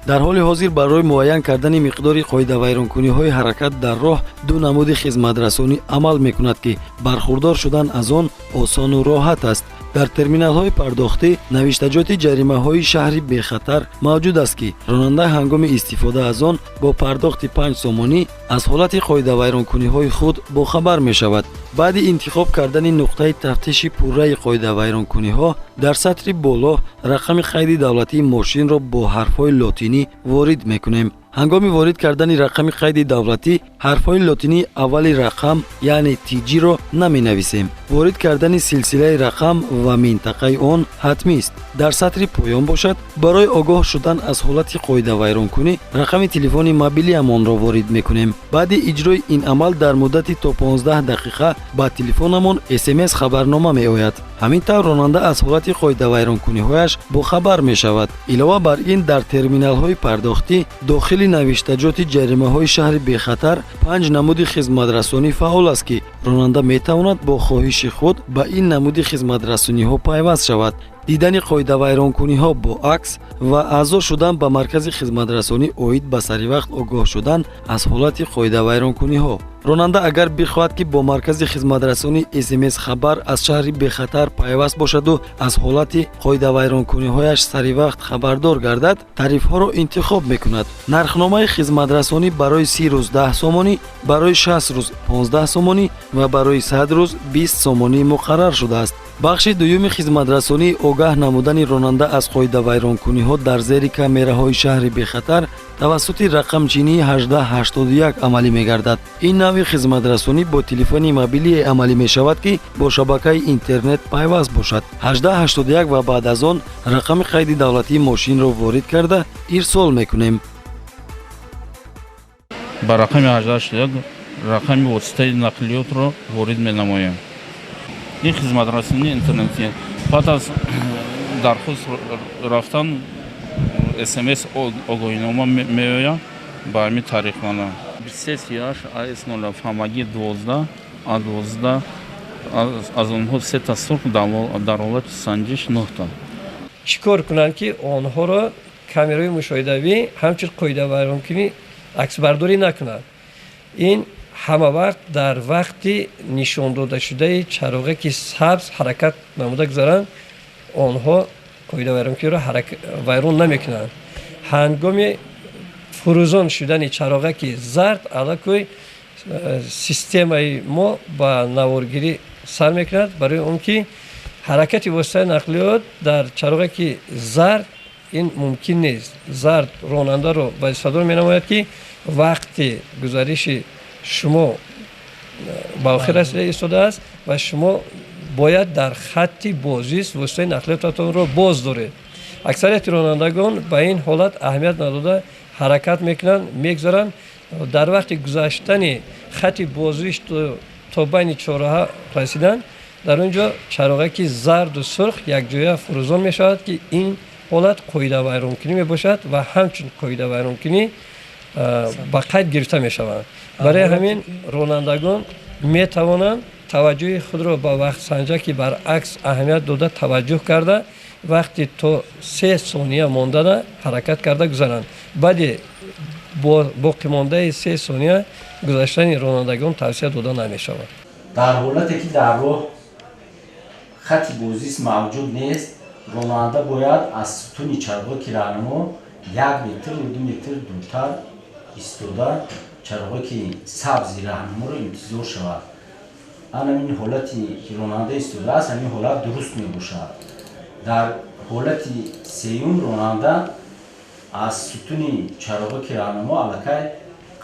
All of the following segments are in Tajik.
Дар ҳоли ҳозир барои муайян кардани миқдори қоидавайронкуниҳои ҳаракат дар роҳ ду намуди хизматрасонӣ амал мекунад, ки бархурдор шудан аз он осону роҳат аст. Дар терминалҳои пардохтӣ навиштаҷоти ҷаримаҳои шаҳри бехатар мавҷуд аст, ки ронанда ҳангоми истифода аз он бо пардохти 5 сомонӣ аз ҳолати қоидавайронкуниҳои худ бохабар мешавад. Баъди интихоб кардани нуқтаи тафтиши пурраи қоидавайронкуниҳо, дар сатри боло рақами қайди давлатии мошинро бо ҳарфҳои лотинӣ ворид мекунем. Ҳангоми ворид кардани рақами қайди давлатӣ ҳарфҳои лотинии аввали рақам, яъне TJ-ро наменависем. Ворид кардани силсилаи рақам ва минтақаи он ҳатмист. Дар сатри поён бошад, барои огоҳ шудан аз ҳолати қоидавайронкунӣ рақами телефони мобилиамонро ворид мекунем. Баъди иҷрои ин амал дар муддати то 15 дақиқа ба телефонамон СМС хабарнома меояд. Ҳамин тавр ронанда аз ҳолати қоидавайронкуниҳояш бохабар мешавад. Илова бар ин, дар терминалҳои пардохтӣ дохили навиштаҷоти ҷаримаҳои шаҳри бехатар панҷ намуди хизматрасонӣ фаъол аст, ки ронанда метавонад бо хоҳиши худ ба ин намуди хизматрасониҳо пайваст шавад. Дидани қоидавайронкуниҳо бо акс ва аъзо шудан ба маркази хизматрасонӣ оид ба саривақт огоҳ шудан аз ҳолати қоидавайронкуниҳо. Ронанда агар бихоҳад, ки бо маркази хизматрасонии СМС хабар аз шаҳри бехатар пайваст бошаду аз ҳолати қоидавайронкуниҳояш саривақт хабардор гардад, тарифҳоро интихоб мекунад. Нархномаи хизматрасонӣ барои 30 рӯз 10 сомонӣ, барои 60 рӯз 15 сомонӣ ва барои 100 рӯз 20 сомонӣ муқаррар шудааст. Бахши дуюми хизматрасонии огаҳ намудани ронанда аз қоидавайронкуниҳо дар зери камераҳои шаҳри бехатар тавассути рақамчинии 1881 амалӣ мегардад. Ин навъи хизматрасонӣ бо телефони мобилие амалӣ мешавад, ки бо шабакаи интернет пайваст бошад. 1881 ва баъд аз он рақами қайди давлатии мошинро ворид карда, ирсол мекунем. Ба рақами 1881 рақами воситаи нақлиётро ворид менамоем. Ин хизматрасонии интернетӣ баъд аз дархост рафтан СМС огоҳинома меояд ба ҳамин таърихмана 338 АС 0, ҳамагӣ 12, а 12 аз онҳо сета сурх, дар ҳолати санҷиш нӯҳта. Чӣ кор кунанд, ки онҳоро камераҳои мушоҳидавӣ ҳамчун қоидавайронкунӣ аксбардорӣ накунад? Ин ҳама вақт дар вақти нишондодашудаи чароғаки сабз ҳаракат намуда гузаранд, онҳо қоидавайронкуниро вайрон намекунанд. Ҳангоми фурӯзон шудани чароғаки зард аллакай системаи мо ба наворгирӣ сар мекунад, барои он ки ҳаракати воситаи нақлиёт дар чароғаки зард ин мумкин нест. Зард ронандаро вазифадор менамояд, ки вақти гузариши шумо ба охир расида истодааст ва шумо бояд дар хатти бозист воситаи нақлиётатонро боз доред. Аксарияти ронандагон ба ин ҳолат аҳамият надода, ҳаракат мекунанд, мегузаранд. Дар вақти гузаштани хатти бозиш то байни чорраҳа расидан, дар он ҷо чароғаки зарду сурх якҷоя фурӯзон мешавад, ки ин ҳолат қоидавайронкунӣ мебошад ва ҳамчун қоидавайронкунӣ ба қайд гирифта мешаванд. Барои ҳамин ронандагон метавонанд таваҷҷӯҳи худро ба вақтсанҷаки баръакс аҳамият дода, таваҷҷӯҳ карда, вақти то 3 сония мондана ҳаракат карда гузаранд. Баъди боқимондаи 3 сония гузаштани ронандагон тавсия дода намешавад. Дар ҳолате ки дар роҳ хати бозист мавҷуд нест, ронанда бояд аз сутуни чароғаки раҳнамо 1 метр ё 2 метр дуртар истода, чароғаки сабзи раҳнаморо интизор шавад. Ҳамин ҳолати ки ронанда истодааст, ҳамин ҳолат дуруст мебошад. Дар ҳолати сеюм ронанда аз сутуни чароғаки раҳнамо аллакай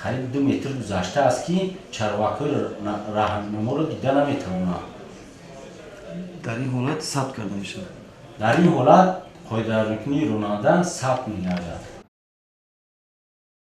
қариб 2 метр гузаштааст, ки чароғакҳои раҳнаморо дида наметавонад. Дар ин ҳолат сабт карда мешавад? Дар ин ҳолат қоидавайронкунии ронанда сабт мегардад.